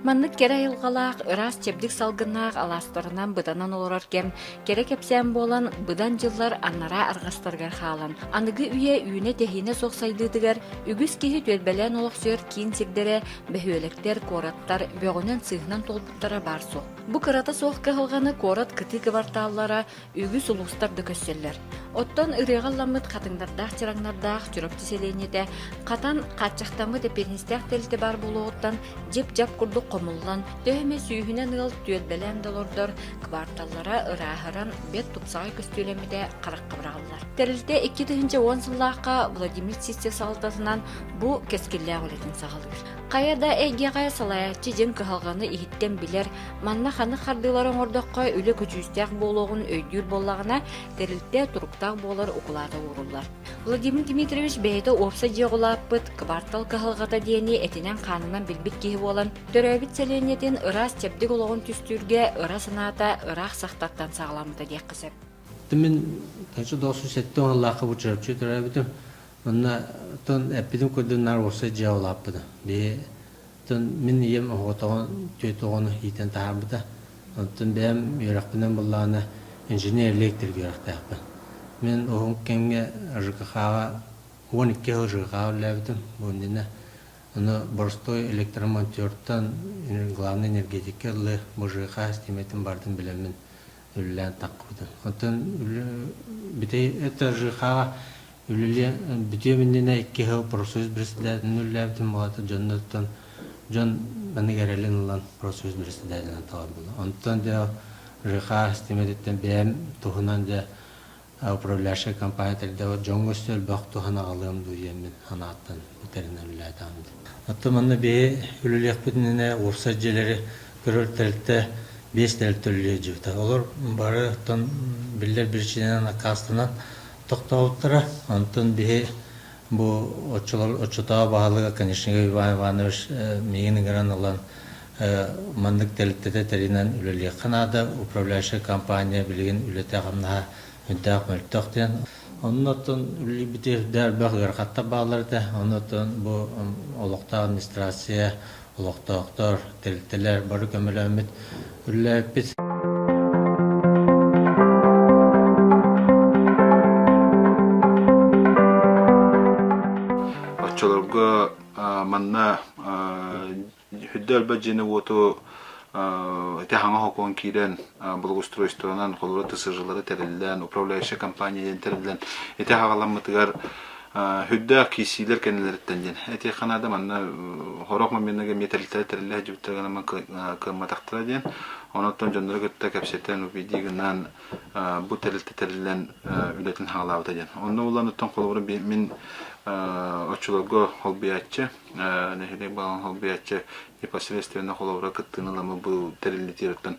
Маннык кэрэ айылҕалаах, ыраас чэбдик салгыннаах алаастарынан быданан олорор кэм кэрэ кэпсээн буолан, быдан дьыллар анараа арҕастарыгар хаалан, аныгы үйэ үүнэ-тэһиинэ суох сайдыытыгар үгүс киһи түөлбэлээн олохсуйар киин сирдэрэ, бөһүөлэктэр, куораттар бөҕүнэн-сыыһынан туолбуттара баар суох. Бу кырата суох кыһалҕаны куорат кытыы кыбартааллара үгүс улуустар да көрсөллөр. Оттон ырыаҕа ылламмыт хатыҥнардаах чараҥнардаах Чурапчы сэлиэнньэтэ хатан хааччахтаммыт эппиэтинэстээх тэрилтэ баар буолуоҕуттан дьип-дьап курдук хомуллан, төһө эмэ сүүһүнэн ыал түөлбэлээн да олордор, кварталлара ырааһыран, бэрт тупсаҕай көстүүлэммитэ харахха быраҕыллар. Тэрилтэ 2010 сыллаахха Владимир Сивцев салалтатынан бу кэскиллээх үлэтин саҕалыыр. Хайа да эйгэҕэ салайааччы дьиҥ кыһалҕаны иһиттэн билэр, Манна ханнык хардыылары оҥордоххо үлэ көдьүүстээх буолуоҕун өйдүүр буоллаҕына, тэрилтэ туруктаах буолар укулаата ууруллар. Владимир Дмитриевич бэйэтэ уопсай дьиэҕэ улааппыт, кыбаартал кыһалҕата диэни этинэн-хаанынан билбит киһи буолан, төрөөбүт сэлиэнньэтин ыраас-чэбдик олоҕун түстүүргэ ыра санаата ыраах сахтартан саҕаламмыта диэххэ сөп. Мин 1970 сыллаахха бу Чурапчы төрөөбүтүм. Онно эппитим курдук наар уопсай дьиэҕэ улааппытым. Биһи Оттон мин ийэм оҕотоҕун, түөрт оҕону иитэн таһаарбыта. Оттон бэйэм үөрэхпинэн буллаҕына инженер-электрик үөрэхтээхпин. Мин уһун кэмҥэ ЖКХ-ҕа 12 сыл ЖКХ-ҕа үлэлээбитим. Бу иннинэ ону боростуой электромонтертан главный энергетиккэ ыллыы бу ЖКХ систиэмэтин барытын билэммин үлэлээн таххыбытым. Оттон бүтэй это ЖКХ-ҕа үлэлиэн бүтүөм иннинэ икки сыл профсоюз председателин үлэлээбитим буолата дьоннортон дьон маннык эрэлин ылан профсоюз председателинэн талан буолла. Онтон дьэ ЖКХ систиэмэтиттэн бэйэм туһунан дьэ управляющая компания тэрдэ дьоҥҥо өссө элбэх туһаны аҕалыам дуу диэммин санааттан тэринэн үлэлээтэҕим. Оттон манна биһи үлэлиэхпит иннинэ уопсай дьиэлэри көрөр тэрилтэ биэс тэрилтэ үлэлиир дьиэбитэ. Олор бары оттон биллэр биричиинэнэн аккаастанан тохтообуттара. Онтон биһи бу оччолор оччотооҕу баһылыга Конечников Иван Иванович миигин ыҥыран ылан маннык тэрилтэтэ тэринэн үлэлиэххэ наада, управляющая компания билигин үлэтэ-хамнаһа үрдээх мөлтөх диэн. Онно оттон үлэлиирбитигэр элбэх ыарахаттар бааллар этэ. Онно оттон бу олохтоох администрация, олохтоохтор, тэрилтэлэр бары көмөлөөммүт үлэлээбиппит. Оччолорго манна Үрдэ өлбөт дьиэни-уоту ити хаҥа хокуон киирэн благоустройствонан холобура ТСЖ-лары тэриллэн, управляющая компания диэн тэриллэн ити хаҕаламмытыгар үрдээх киирсиилэр кэннилэриттэн диэн этиэххэ наада манна сорох моментга эмиэ тэрилтэлэр тэриллэ сылдьыбыттара гынан кыамматахтара диэн онон дьоннору кытта кэпсэтэн убедии гынан бу тэрилтэ тэриллэн үлэтин хаалаабыта диэн онно булан оттон холобура мин оччолорго холбуйааччы нэһилиэк баҕан холбуйааччы непосредственно холобура кыттыыны ыламы бу тэриллитиэриттэн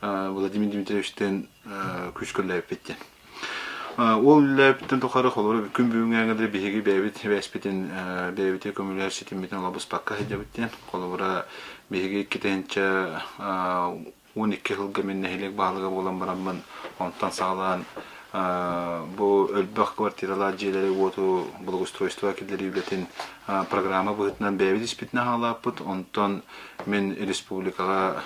Владимир Дмитриевичтэн күүс көрүлээбиппит диэн. Ол үлэлээбиттэн тухары холобура күн бүгүҥҥэ биһиги бэйэбит сибээспитин бэйэбитигэр көмөлөһөр ситиммитин олобуспакка сылдьабыт диэн. Холобура биһиги икки 12 сылга мин нэһилиэк баһылыга буолан бараммын, онтон саҕалаан бу элбэх квартиралаах дьиэлэри уоту благоустройство киллэрии үлэтин программа быһыытынан бэйэбит испитинэн хаалааппыт. Онтон мин республикаҕа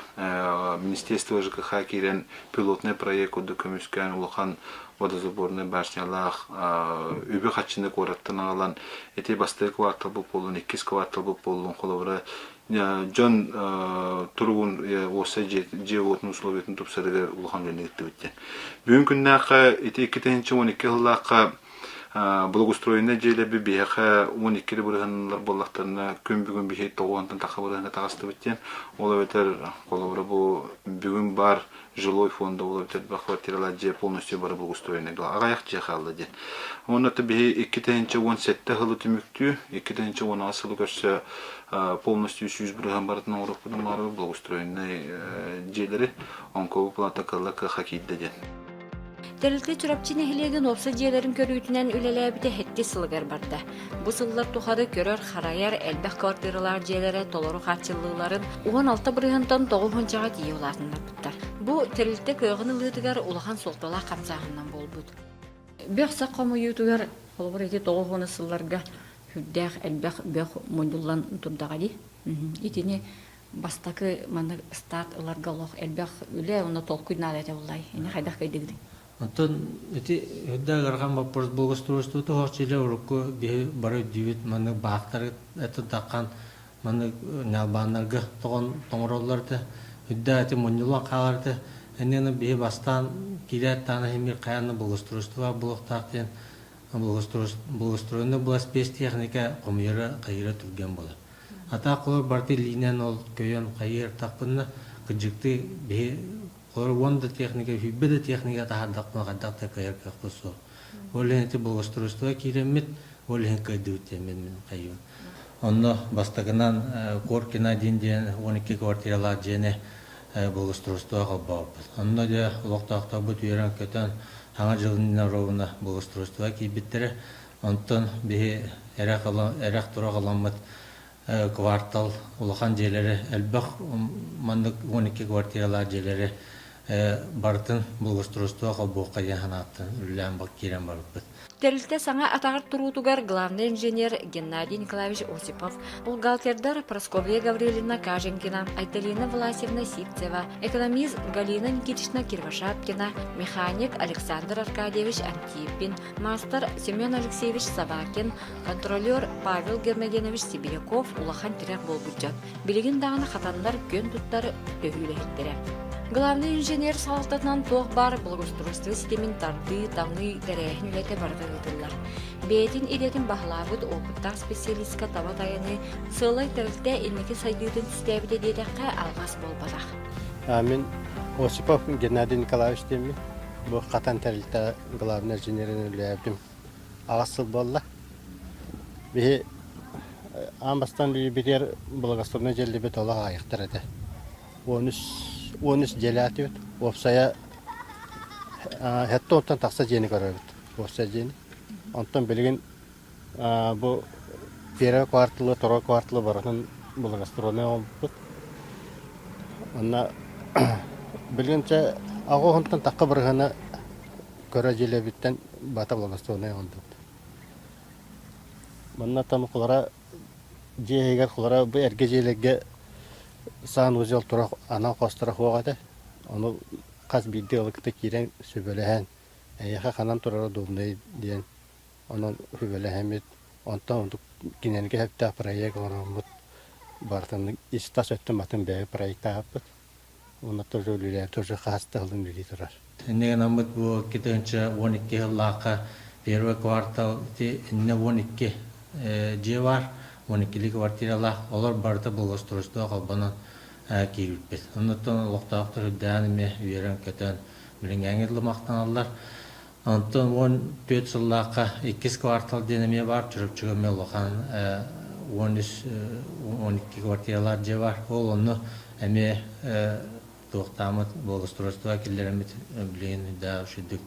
Министерство ЖКХ киирэн пилотный проект курдук көмүскээн улахан водозаборнай башнялаах үбү-харчыны куораттан аҕалан ити бастакы кварталбыт буоллун, иккис кварталбыт буоллун холобура дьон туругун уопсай дьиэ уотун условиятын тупсарыгар улахан үлэни ыыттыбыт диэн. Бүгүн күннээххэ ити 2012 сыллаахха благоустроеннай дьиэлэрби биһиэхэ 12 бырыһаннар буоллахтарына күн бүгүн биһи тоҕуонтан тахха бырыһаҥҥа таҕыстыбыт диэн. Ол эбэтэр холобура бу бүгүн баар жилой фонда ол эбэтэр квартиралар дьиэ полностью бары благоустроенный аҕыйах дьиэ хаалла диэн. Уонна биһи 2017 сылы түмүктүү, 2018 сылы көрсө полностью 100 бырыһан барытын оҥоруохпутун баҕарабыт благоустроенный дьиэлэри оҥкобу плата кылла кыаха киирдэ диэн. Тэрилтэ Чурапчы нэһилиэгин уопсай дьиэлэрин көрүүтүнэн үлэлээбитэ сэттис сылыгар барда. Бу сыллар тухары көрөр-харайар элбэх квартиралаах дьиэлэрэ толору хааччыллыыларын 16 бырыһыантан 9 тиийэ улаатыннарбыттар. Бу тэрилтэ кыаҕын ылыытыгар улахан суолталаах хамсааһынынан буолбут. Бөх-сах хомуйуутугар Холобур, ити 90 сылларга сүрдээх элбэх бөх мунньуллан турдаҕа дии. Итини бастакы маннык старт ыларга олох элбэх үлэ уонна толкуй наада этэ буллай. Ини хайдах кыйдыгыдый? Оттон ити үрдээх ыарахан боппуруос благоустройствота суох дьиэлэр урукку биһи бары өйдүүбүт маннык баахтары тутаххан маннык ньалбааннарга тоҕон тоҥороллор этэ. Үрдээх ити мунньуллан хаалар этэ. Иннинэ биһи бастаан киирээт даҕаны иһин хайаан да благоустройство буолуохтаах диэн благоустроенный была спецтехника хомуйара хайыыра түргэн буолар. Атаах холор барыта илиинэн ол көйөн хайыыр тахпынна кырдьыктыы биһи Холор уон да техника, сүүрбэ да техника таһаардахпына хайдах да кыайар кыахпыт суох. Ол иһин ити благоустройство киирэммит, ол иһин кыайдыбыт диэммин мин хайыыбын. Онно бастакынан Коркина диэн диэн 12 квартиралаах дьиэни благоустройство холбообуппут. Онно дьэ олохтоохторбут үөрэн-көтөн Саҥа дьыл иннинэ ровно благоустройство киирбиттэрэ. Онтон биһи эрэх-турах ыламмыт квартал улахан дьиэлэри элбэх маннык 12 квартиралаах дьиэлэри барытын благоустройство холбуохха диэн санааттан үлэлээн киирэн барбыппыт. Тэрилтэ саҥа атаҕар туруутугар главный инженер Геннадий Николаевич Осипов, бухгалтердар Прасковья Гаврильевна Каженкина, Айталина Власьевна Сивцева, экономист Галина Никитична Кирвашапкина, механик Александр Аркадьевич Антипин, маастар Семен Алексеевич Собакин, Контролер Павел Гермогенович Сибиряков улахан тирэх буолбут дьон. Билигин даҕаны хатаннар күөн туттар төһүүлэһиттэрэ. Главный инженер салалтатынан туох баар благоустройство ситимин тардыы, таҥыы, тэрээһин үлэтэ барыта ыытыллар. Бэйэтин идэтин баһылаабыт опыттаах специалистка таба тайаныы сыалай тэрилтэ инники сайдыытын түстээбитэ диэтэххэ алҕас буолбатах. Мин Осипов Геннадий Николаевич диэммин. Бу Хатан тэрилтэ главный инженерин үлэлээбитим аҕыс сыл буолла. Биһи аан бастаан билбитигэр благословеннай дьэллибит олох аҕыйахтар этэ. 13 дьиэлээтибит. Уопсайа сэттэ тахса дьиэни көрөбүт. Уопсай дьиэни. Онтон билигин бу первый кварталы, второй кварталы барытын благоустроенный оҥорбуппут. Онно билигин чэ аҕыс тахха бырыһыана Көрө дьиэлэбиттэн бата благословеннай оҥордубут. Манна там холора дьиэ иһигэр холора бу эргэ дьиэлэргэ санузел тура анал хосторо суох этэ. Ону хас биирдии ыалы кытта киирэн сүбэлэһэн, эйиэхэ ханан турара удобнай диэн онон сүбэлэһэммит. Онтон онтук кинилэргэ сөптөөх проект оҥороммут барытын ис-тас өттүн батын бэйэ проектаабыппыт. Уонна тоже үлэлээн тоже хас да сылын үлэлии турар. Инньэ гынаммыт бу 2012 сыллаахха первый квартал ити иннэ 12 дьиэ баар, 12 квартиралаах, олор барыта благоустройство холбонон киирбиппит. Оннуттан олохтоохтор үрдээн эмиэ үөрэн-көтөн билиҥҥээҥи дылы махтаналлар. Онтон 14 сыллаахха иккис квартал диэн эмиэ баар, Чурапчыга эмиэ улахан 13 12 квартиралаах дьиэ баар. Ол онно эмиэ туохтааммыт благоустройство киллэрэммит билигин да үчүгдүк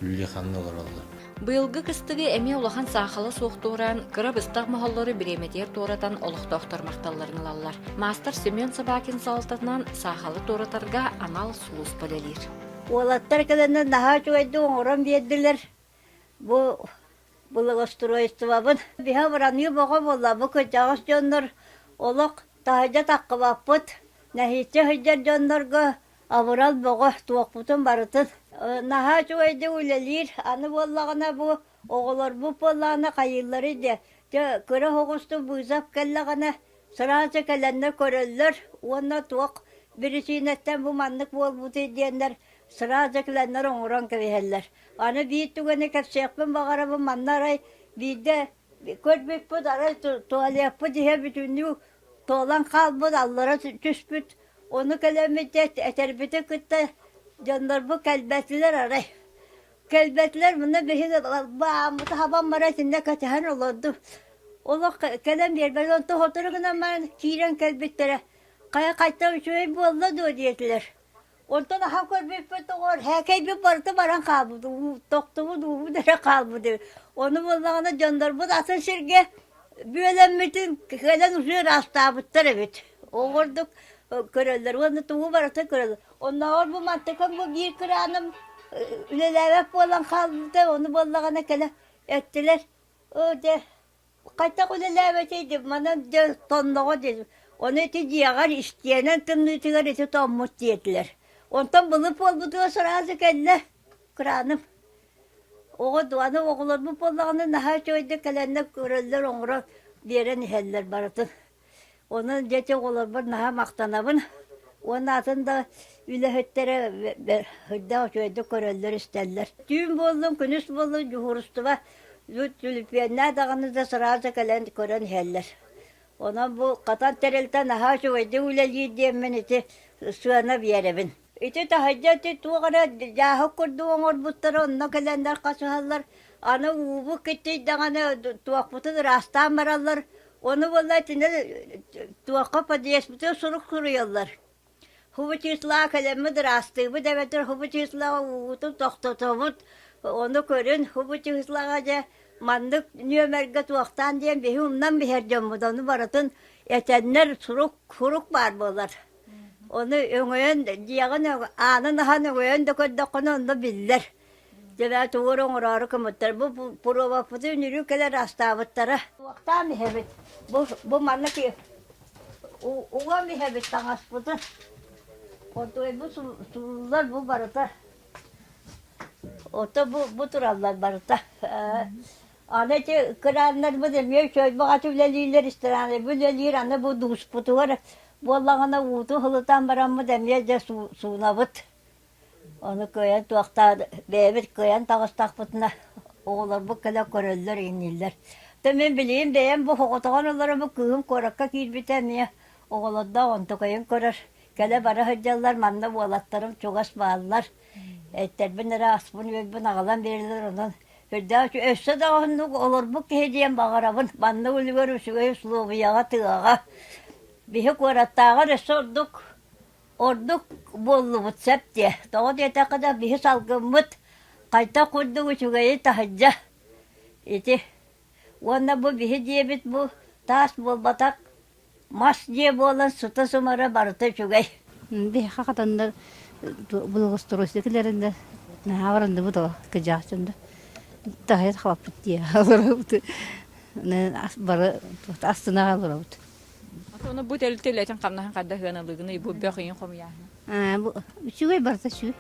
үлэлии-хамныы олороллор. Быйылгы кыстыгы эмиэ улахан саахала суох туораан, кыра быстах моһоллору бириэмэтигэр туоратан олохтоохтор махталларын ылаллар. Маастар Семен Собакин салалтатынан саахалы туоратарга анал сулууспа үлэлиир. Уолаттар кэлэннэр наһаа үчүгэйдик оҥорон биэрдилэр. Бу благоустройствобын биһи абыраныы бөҕө буолла. Бу кырдьаҕас дьоннор олох таһырдьа таххыбаппыт. Нэһииччэ сылдьар дьоннорго абырал бөҕө туохпутун барытын. Наһаа үчүгэйдик үлэлиир. Аны буоллаҕына бу оҕолорбут буоллаҕына хайыылларый диэ. Дьэ кыра соҕустук вызов кэллэҕинэ Сразу кэлэннэр көрөллөр уонна туох биричиинэттэн бу маннык буолбутуй диэннэр сразу кэлэннэр оҥорон кэбиһэллэр. Аны биир түгэни кэпсиэхпин баҕарабын манна арай биирдэ көрбүппүт арай туалеппыт иһэ бүтүннүү туолан хаалбыт аллара түспүт ону кэлэммит этэрбитин кытта дьоннорбут кэлбэтилэр арай Кэлбэтилэр, муна биһиги бааммыты хабан баран итиннэ кэтэһэн олордум. Олох кэлэн биэрбэтэ, онтон сотору гынан баран киирэн кэлбиттэрэ. Хайа хайтан үчүгэй буолла дуо диэтилэр. Онтон аха көрбүппүт оҕор һээкэйбит барыта баран хаалбыт, тохтубут, уубут эрэ хаалбыт. Ону буоллаҕына дьоннорбут атын сиргэ бүөлэммитин кэлэн уже ыраастаабыттар эбит. Ол курдук көрөллөр уонна тугу барыта көрөллөр. Оннооҕор бу мантыкам бу биир кырааным үлэлээбэт буолан хаалбыта, ону буоллаҕына кэлэ эттилэр. Оо дьэ, хайдах үлэлээбэтэй диэн манан дьэ тонноҕо диэн. Ону ити дьиэҕэр истиэнэн тымныытыгар ити томмут диэтилэр. Онтон былыр буолбутугар сразу кэллэ краным. Оҕо аны оҕолорбут буоллаҕына наһаа үчүгэйдик кэлэннэр көрөллөр, оҥорон биэрэн иһэллэр барытын. Онон дьэ ити оҕолорбор наһаа махтанабын уонна атын да үлэһиттэрэ сүрдээх үчүгэйдик көрөллөр-истэллэр. Түүн буоллун, күнүс буоллун дьуһуурустуба түлүпүөннээх даҕаны да сразу кэлэн көрөн иһэллэр. Онон бу Хатан тэрилтэ наһаа үчүгэйдик үлэлиир диэммин ити сыана биэрэбин. Ити таһырдьа ити туох эрэ дьааһык курдук оҥорбуттара онно кэлэннэр хасыһаллар. Аны уубут киччийдэҕинэ туохпутун ыраастаан бараллар. Ону буолла итини туохха подъезпытыгар сурук суруйаллар. Хубу числаҕа кэлэммит ыраастыыбыт эбэтэр хубу числаҕа уубутун тохтотобут. Ону көрүн хубу числаҕа дьэ маннык нүөмэргэ туохтаан диэн биһи умнан биһэр дьоммут ону барытын этэннэр сурук сурук баар буолар. Ону өҥөйөн дьиэҕин аанын аһан өҥөйөн да көрдөххүнэ онно биллэр. Дьэ тугу эрэ оҥороору гыммыттар. Бу пробаппытын үнүрүү кэлэр астаабыттара. Туохтаан иһэбит. Бу, бу маннык уган иһэбит таҥаспытын. Хотуойбут сууллар бу барыта. Ото бу, бу тураллар барыта. Аны ити кырааннарбыт эмиэ үчүгэй баҕайы үлэлииллэр, рестораны үлэлиир, аны бу дууспутугар буоллаҕына ууту сылытан бараммыт эмиэ дьэ суунабыт. Ону кыайан туохтаан бэйэбит кыайан таҕыстахпытына оҕолорбут кэлэн көрөллөр, иҥнииллэр. То мин билигин бэйэм бу соҕотоҕун олоробун, кыыһым куоракка киирбитэ эмиэ оҕолордоох онтукайын көрөр. Кэлэ-бара сылдьаллар, манна уолаттарым чугас бааллар. Эттэрбин эрэ аспын-үөлбүн аҕалан биэрэллэр, онон Үрдээх өссө да оннук олорбут киһи диэн баҕарабын. Манна үлүгэр үчүгэй услуобуйаҕа тыаҕа. Биһи куораттааҕар өссө ордук ордук буоллубут сөп диэ. Тоҕо диэтэххэ да биһи салгыммыт хайдах курдук үчүгэйи таһырдьа ити. Уонна бу биһи диэбит бу таас буолбатах Мас дьиэ буолан сыта-сымара барыта үчүгэй. Биһиэхэ хатаннар благоустройство кэлэринэ наһаа баранныбыт ол кыдьаах дьонно таһыйа хабаппыт дии олоробут бары астынаҕа олоробут. Ону бу тэрилтэ үлэтин хамнаһын хайдах ыаналыыгыный бу бөх ыйын хомуйааһына? Үчүгэй барыта үчүгэй.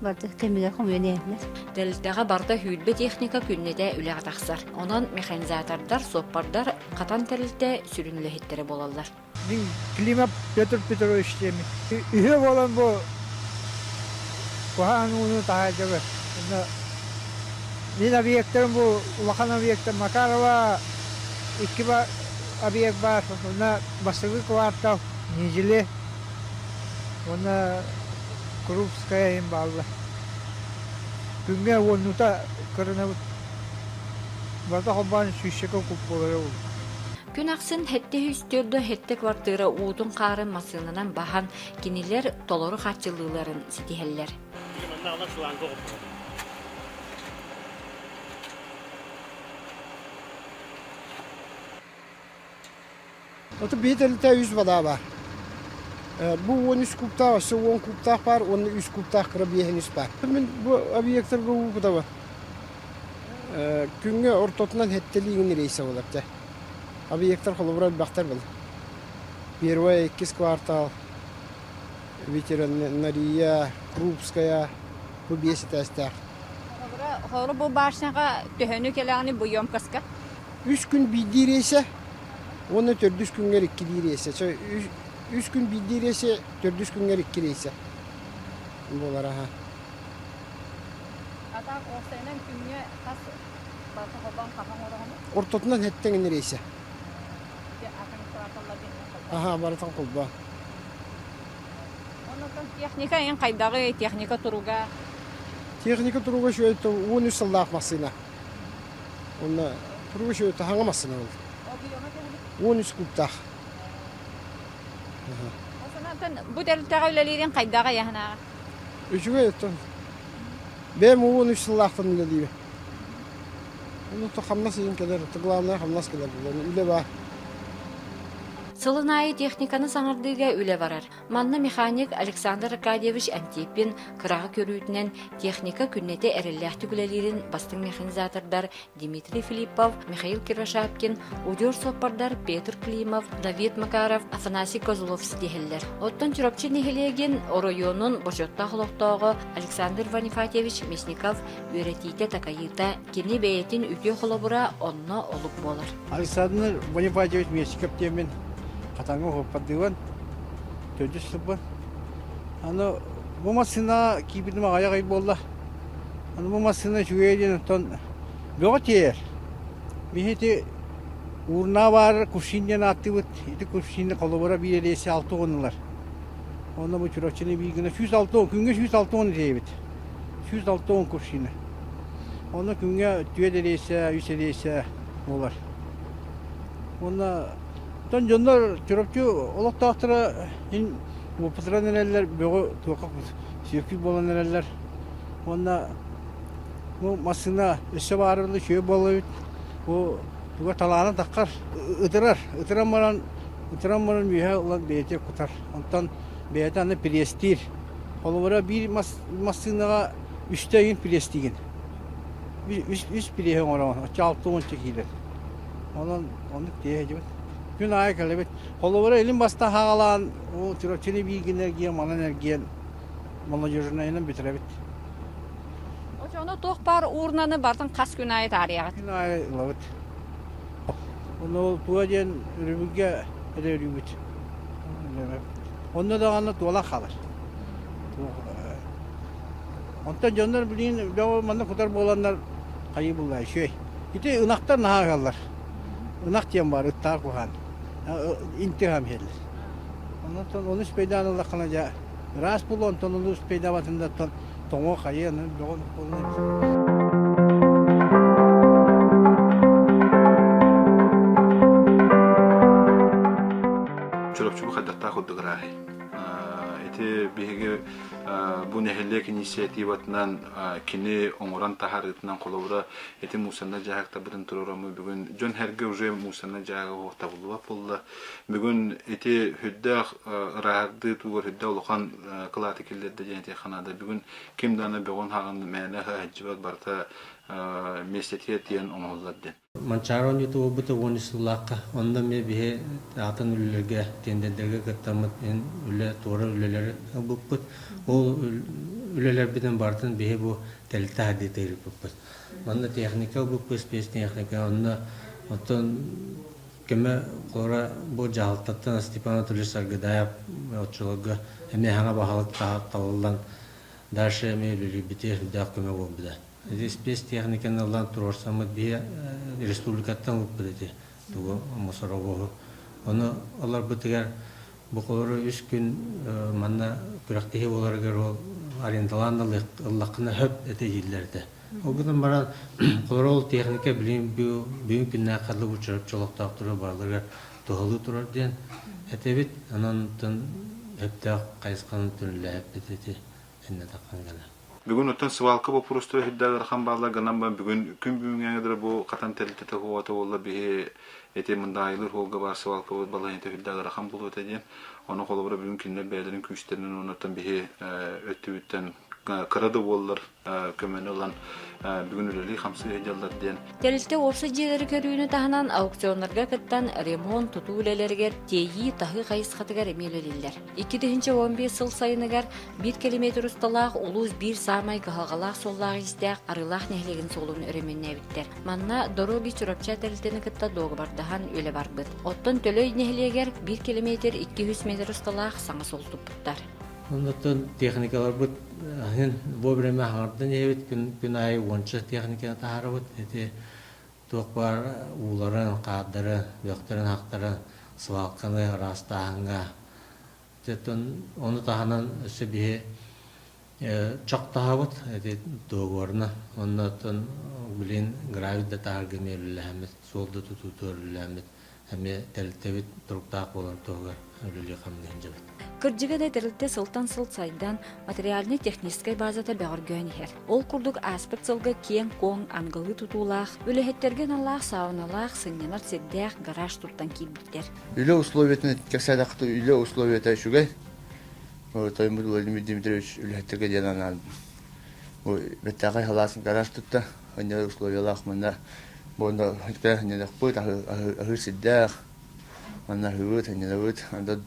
Барыта кэмигэр хомуйан иһэллэр. Тэрилтэҕэ барыта 20 техника күннэтэ үлэҕэ тахсар. Онон механизатордар, суоппардар Хатан тэрилтэ сүрүн үлэһиттэрэ буолаллар. Мин Климов Петр Петрович диэммин. Үһүө буолан бу куһаҕан ууну таһаардыбыт. Онно мин объектарым бу улахан объектар Макарова икки объект баар. Онно бастакы квартал Нижили уонна Крупская иһин бааллар. Күҥҥэ уоннута кырынабыт. Барыта холбоон сүүсчэкэ куб буолара буолуо. Күн ахсын 704 квартира уутун-хаарын массыынанан баһан, кинилэр толору хааччыллыыларын ситиһэллэр. Оту биһи тэрилтэ үс вода баар. Бу 13 кубтаах, өссө 10 кубтаах баар уонна үс кубтаах кыра биэһин үс баар. Мин бу объектарга уу кутабын. Күҥҥэ ортотунан сэттэлии рейсэ буолар дьэ. Объектар холобура элбэхтэр был. Первый, иккис квартал, ветеринария, Крупская, бу биэс этээстээх. Холобура, бу башняҕа төһөнү кэлэҕиний бу емкостка? Үс күн биирдии рейсэ уонна төрдүс күҥҥэр иккилии рейсэ. Үс күн биирдии рейсэ, төрдүс күҥҥэр икки рейсэ буолар аха. А так уопсайынан күҥҥэ хас барыта холбоон хаһан оҥороҕунуй? Ортотунан хэттэ рейсэ. Аха, барытын холбоон. Оннуттан техника эн хайдаҕый, техника туруга? Техника туруга үчүгэй 13 сыллаах массыына. Уонна туруга үчүгэй таһаҥа массыына ол. 13 кубтаах. Осонантан бу тэрилтэҕэ үлэлиирин хайдаҕый аһынааҕа? Үчүгэй оттон. Бэйэм 13 сыллаахтан үлэлиибин. Ону то хамнас иһин кэлэр, то главное хамнас кэлэр буолан үлэ баар. Сылын аайы техниканы саҥардыыга үлэ барар. Манна механик Александр Аркадьевич Антипин кыраҕы көрүүтүнэн техника күннэтэ эрэллээхтик үлэлиирин бастыҥ механизатордар Дмитрий Филиппов, Михаил Кирашапкин, удьуор суоппардар Петр Климов, Давид Макаров, Афанасий Козлов ситиһэллэр. Оттон Чурапчы нэһилиэгин оройуонун бочуоттаах олохтооҕо Александр Ванифатьевич Мясников үөрэтиитэ-такайыыта кини бэйэтин үтүө холобура онно олук буолар. Александр Бонифатьевич Местиков диэммин хатаҥҥа уһуппардыыбын, төрдүс сылбын. Аны бу массыына киирбитим аҕыйах ый буолла. Аны бу массыына үчүгэй диэн оттон бөҕө тиэйэр. Биһи ити уурнаа баар кувшин диэн ааттыыбыт. Ити кувшины холобура биир эриэйсэ 60 ылар. Онно бу Чурапчыны биир гына 160, күҥҥэ 160 тиэйэбит. 160 кувшины. Онно күҥҥэ түөрт эриэйсэ, үс эриэйсэ буолар. Уонна оттон дьоннор Чурапчы олохтоохторо ин уопутуран эрэллэр, бөҕү туохха сүөккүл буолан эрэллэр. Уонна бу массыына өссө баарыла үчүгэй буола эбит. Бу туга талаана таххар ытырар, ытыран баран ытыран баран үөһэ ылан бэйэтэ кутар. Онтон бэйэтэ аны пресстиир. Холобура биир массыынаҕа үстэ ыйын пресстиигин. Үс, үс преһи оҥороҕун, оччо алта уонча киирэр. Онон оннук тиэһэ Күн аайы кэлэбит. Холобура илин баста хаҕалаан, ол Чурапчыны бииргин эргийэн, манан эргийэн, молодежнайынан бүтэрэбит. Очону туох баар уурнаны бартын хас күн аайы таарыйаҕыт? Күн аайы ылабыт. Ону ол туа диэн өрөбүлгэ эрэ өрүүбүт. Онно даҕаны туолан хаалар. Онтон дьоннор билигин бөҕө манна кутар буоланнар хайыы булла үчүгэй. Ити ынахтар наһаа ыһаллар. Ынах диэн баар ыттаах куһаан. Интиһам иһэллэр. Онон ону үспэйдээн ыллаххына дьэ ыраас буолуо, онтон ону үспэйдээбатындаттан тоҥо хайыы аны бөҕө буолуо. Чурапчыбы хайдахтаах курдук ырааһый. Ити биһиги бу нэһилиэк инициативатынан кини оҥорон таһаарыытынан холобура ити мусорнай дьаһыктарбытын туруораммы бүгүн дьон сэргэ уже мусорнай дьаһыга уохтабыллыбат буолла. Бүгүн ити үрдээх ырааһырдыы тугар үрдээх улахан кылааты киллэрдэ диэн этиэххэ наада. Бүгүн ким даҕаны бөҕүн хаҕын мээнэ сылдьыбат барыта миэстэтигэр тиийэн оҥоһуллар диэн. Манчаары оонньуута буолбута 13 сыллаахха. Онно эмиэ биһи атын үлэлэргэ, тендердэргэ кыттаммыт үлэ, туора үлэлэри ылбыппыт. Ол үлэлэрбитин барытын биһи бу тэрилтэ аһардыы тыырыппыппыт. Манна техника ылбыппыт, спецтехника, онно оттон көмө холобура бу дьаһалтаттан Степан Анатольевич Саргыдаев оччолорго эмиэ саҥа баһылык талыллан дальше эмиэ үлэлиирбитигэр сүрдээх көмө буолбута. Ити спецтехниканы ылан туруорсаммыт биһи республикаттан ылбыппыт ити тугу мусоровоһу. Ону ыларбытыгар бу холобура үс күн манна күрэхтэһии буоларыгар ол арендалаан да ыллаххына сөп этэ дииллэр этэ. Ол гынан баран холобура ол техника билигин бүгүн күннээх харлы бу Чурапчы олохтоохторо барыларыгар туһалыы турар диэн этэбит. Онон сөптөөх хайысханы түнүлээппит ити иннэ таххан гына. Бүгүн оттон свалка боппуруостара сүрдээх ыарахан бааллар гынан баран бүгүн күн бүгүҥҥэ дылы бу хатан тэрилтэтэ уота буолла биһи ити Мындаайылыыр суолга баар свалкабыт балаһыанньата сүрдээх ыарахан буолуо этэ диэн. Ону холобура бүгүн кинилэр бэйэлэрин күүстэринэн уонна оттон биһи өттүбүттэн кыра да буоллар көмөнү ылан бүгүн үлэлии-хамсыы сылдьаллар диэн. Тэрилтэ уопсай дьиэлэри көрүүнү таһынан аукционнарга кыттан ремонт, тутуу үлэлэригэр тиэйии-таһыы хайысхатыгар эмиэ үлэлииллэр. 2015 сыл сайыныгар биир километр усталаах улуус биир саамай кыһалҕалаах суоллаах-иистээх Арыылаах нэһилиэгин суолун өрөмүөннээбиттэр. Манна Дороги Чурапча тэрилтэни кытта дуогабардаһан үлэ барбыт. Оттон Төлөй нэһилиэгэр биир километр 200 метр усталаах саҥа суол туппуттар. Оннуттан техникаларбыт аһын вовремя хаҥардан иһэбит, күн, күн аайы уонча техниканы таһаарабыт. Ити туох баар ууларын, хаардарын, бөхтөрүн-хахтарын свалканы ыраастааһыҥҥа Оттон ону таһынан өссө биһи чохтоһобут ити договорно. Онно оттон билигин гравий да таһарга эмиэ үлэлэһэммит, суол да тутуутугар үлэлээммит. эмиэ тэрилтэбит туруктаах буоларын туһугар үлэлии-хамныы сылдьабыт. Кырдьыга да тэрилтэ сылтан сыл сайдан, материальнай-техническэй базата бөҕөргөөн иһэр. Ол курдук ааспыт сылга киэҥ-куоҥ, аныгылыы тутуулаах, үлэһиттэргэ аналлаах сауналаах, сынньанар сирдээх гараж туттан киирбиттэр. Үлэ условиятын кэпсээтэххэ үлэ условията үчүгэй. Тоймут Владимир Дмитриевич үлэһиттэргэ диэн анаан бу бэттээхэй халаас гараж тутта. Онно условиялаах манна буонна ханньанахпыт, аһыыр сирдээх, манна аһыыбыт, ханньанабыт, анда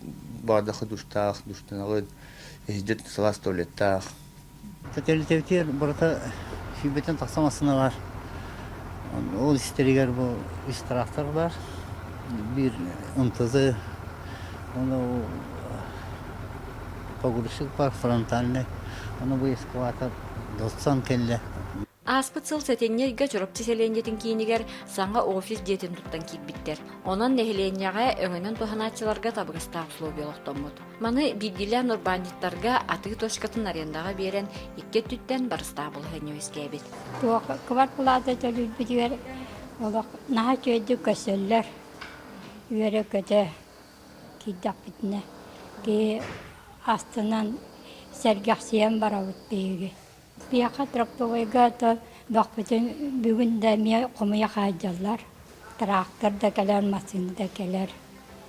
баардахха душтаах, душтанаҕыт, иһирдьэ сылаас туалеттаах. Тэрилтэбитигэр барыта сүүрбэттэн тахса массыына баар. Ол истэригэр бу үс трактор баар, биир МТЗ, ону погрузчик баар фронтальный, ону бу эскаватор Дотсон кэллэ. Ааспыт сыл сэтинньи ыйга Чурапчы сэлиэнньэтин киинигэр саҥа офис дьиэтин туттан киирбиттэр. Онон нэһилиэнньэҕэ өҥөнөн туһанааччыларга табыгастаах условия олохтоммут. Маны биирдиилээн урбаанньыттарга атыы точкатын арендаҕа биэрэн икки өттүттэн барыстаах балаһыанньа үөскээбит. Туох квартплата төлүүрбүтүгэр олох наһаа үчүгэйдик көрсөллөр, үөрэ-көтө киирдэхпитинэ киһи астынан сэргэхсийэн барабыт биһиги. Биһиэхэ Троптовойга то бөхпүтүн бүгүн да эмиэ хомуйа хаалдьаллар. Трактор да кэлэр, массыына да кэлэр.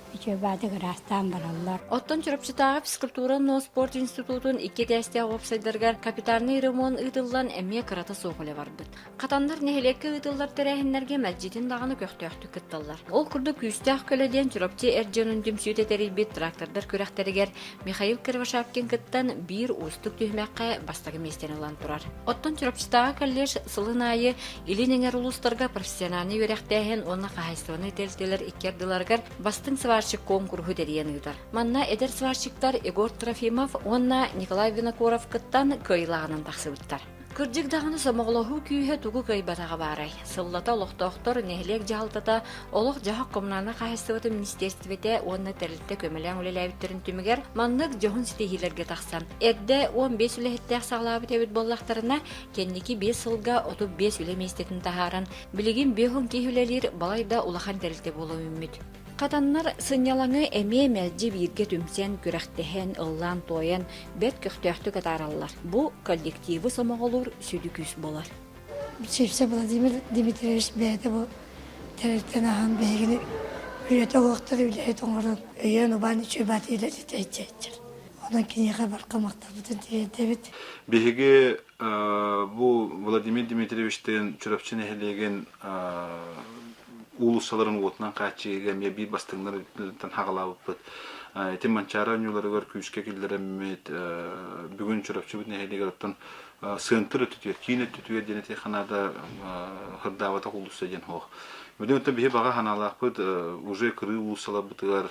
Үчүгэй баатык ыраастаан бараллар. Оттон Чурапчытааҕы физкультура уонна спорт институтун икки этээстээх уопсайдарыгар капитальнай ремонт ыытыллан эмиэ кырата суох үлэ барбыт. Хатаннар нэһилиэккэ ыытыллар тэрээһиннэргэ мэлдьитин даҕаны көхтөөхтүк кытталлар. Ол курдук Күүстээх көлө диэн Чурапчы эр дьонун түмсүүтэ тэрийбит трактордар күрэхтэригэр Михаил Кривошапкин кыттан биир уустук түһүмэххэ бастакы миэстэни ылан турар. Оттон Чурапчытааҕы колледж сылын аайы Илин эҥэр улуустарга профессиональнай үөрэхтээһин уонна хаһаайыстыбаннай тэрилтэлэр икки ардыларыгар бастыҥ сварщик куонкуруһу тэрийэн ыытар. Манна эдэр сварщиктар Егор Трофимов уонна Николай Винокуров кыттан кыайыылааҕынан тахсыбыттар. Кырдьык даҕаны сомоҕолоһуу күүһэ тугу кыайбатаҕа баарай? Сыллата олохтоохтор, нэһилиэк дьаһалтата, олох-дьаһах коммунальнай хаһаайыстыбатын министиэристибэтэ уонна тэрилтэ көмөлөөн үлэлээбиттэрин түмүгэр маннык дьоһун ситиһиилэргэ тахсан, эрдэ 15 үлэһиттээх саҕалаабыт эбит буоллахтарына, кэнники биэс сылга 35 үлэ миэстэтин таһааран, билигин 50 киһи үлэлиир балайда улахан тэрилтэ буола үүммүт. Хатаннар сынньалаҥы эмиэ мэлдьи бииргэ түмсэн, күрэхтэһэн, ыллаан-туойан, бэрт көхтөөхтүк атаараллар. Бу коллективы сомоҕолуур сүдү күүс буолар. Сивцев Владимир Дмитриевич бэйэтэ бу тэрилтэн аһан биһигини үлэтэ оһохтор үлэһит оҥорон өйөөн-убаан үчүгэй баатыйда тэйчээччэр. Онон киниэхэ барха махталбытын тириэрдэбит. Биһиги бу Владимир Дмитриевичтыын Чурапчы нэһилиэгин уулуссаларын уотунан хааччыйыыга эмиэ биир бастыҥнарыттан хаҕалаабыппыт. Ити Манчаары оонньууларыгар күүскэ киллэрэммит бүгүн Чурапчыбыт нэһилиэгэр оттон сыантыр өттүтүгэр, киин өттүтүгэр диэн этиэх наада хырдаабатах уулусса диэн суох. Бүгүн оттон биһи баҕа санаалаахпыт уже кырыы уулуссаларбытыгар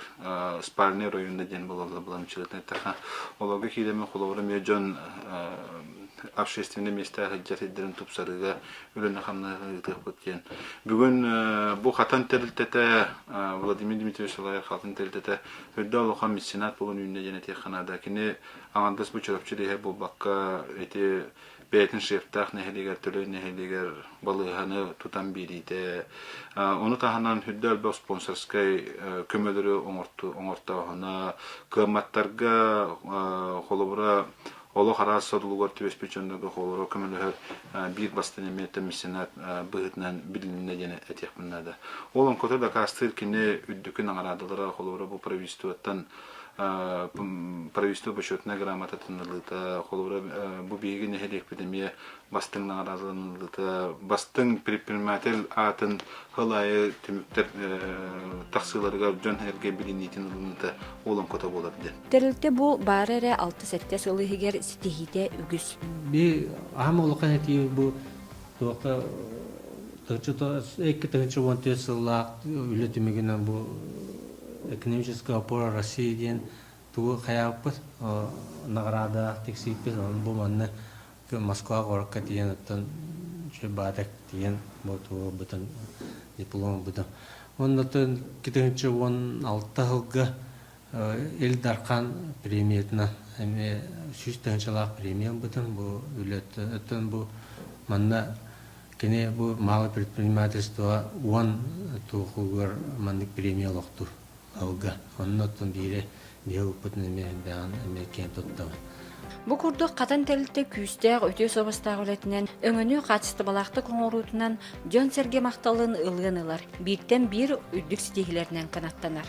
спальный районна диэн буолаллар буламчылытын эттэххэ олорго киирэммит холобура эмиэ дьон общественный миэстэ сылдьар сирдэрин тупсарыыга үлэни-хамнаһы ыытыахпыт диэн. Бүгүн бу Хатан тэрилтэтэ Владимир Дмитриевич салайар Хатан тэрилтэтэ үрдэ улахан меценат буолан үүннэ диэн этиэххэ наада. Кини аҥардас бу Чурапчы иһэ буолбакка ити бэйэтин шефтээх нэһилиэгэр, Төлөй нэһилиэгэр балыыһаны тутан биэриитэ, ону таһынан үрдэ элбэх спонсорскай көмөлөрү оҥортооһуна, кыамматтарга холобура олох араас содулугар түбэспит дьоннорго холоро көмөлөһөр биир бастыҥ эмиэ меценат быһыытынан билиннэ диэн этиэхпин наада. Ол оҥкото дакаастыыр кини үрдүкү наҕараадалара холобура бу правительствоттан правительство бочуотунай грамотатын ылыыта, холобура бу биһиги нэһилиэкпит эмиэ бастыҥ наҕараадаларын ылыыта, бастыҥ предприниматель аатын сыл аайы түмүктэр тахсыыларыгар дьон эргэ билиниитин ылыныыта ол оҥкото буолар диэн. Тэрилтэ бу баара эрэ алта-сэттэ сыл иһигэр ситиһиитэ үгүс. Би аһам улахан этии бу туохха 2014 сыллаах үлэ түмүгүнэн бу экономическая опора России диэн тугу хайаабыппыт наҕараада тиксииппит бу манна Москва куоракка тиийэн оттон баатак тиийэн бу тугу ылбытын диплом ылбытым уонна 2016 сылга Ил Дархан премиятынан эмиэ 100 тыһыынчалаах премия ылбытым. Бу үлэттэн бу манна Кини бу малое предпринимательство уон туохугар маннык премия олохтуур алга. Онно оттон биири биһи ылбытын эмиэ элбэҕин эмиэ киэн туттабын. Бу курдук хатан тэрилтэ күүстээх үтүө суобастаах үлэтинэн, өҥөнү хаачыстыбалаахтык оҥоруутунан дьон-сэргэ махталын ылыан ылар, бииртэн биир үрдүк ситиһиилэринэн кынаттанар.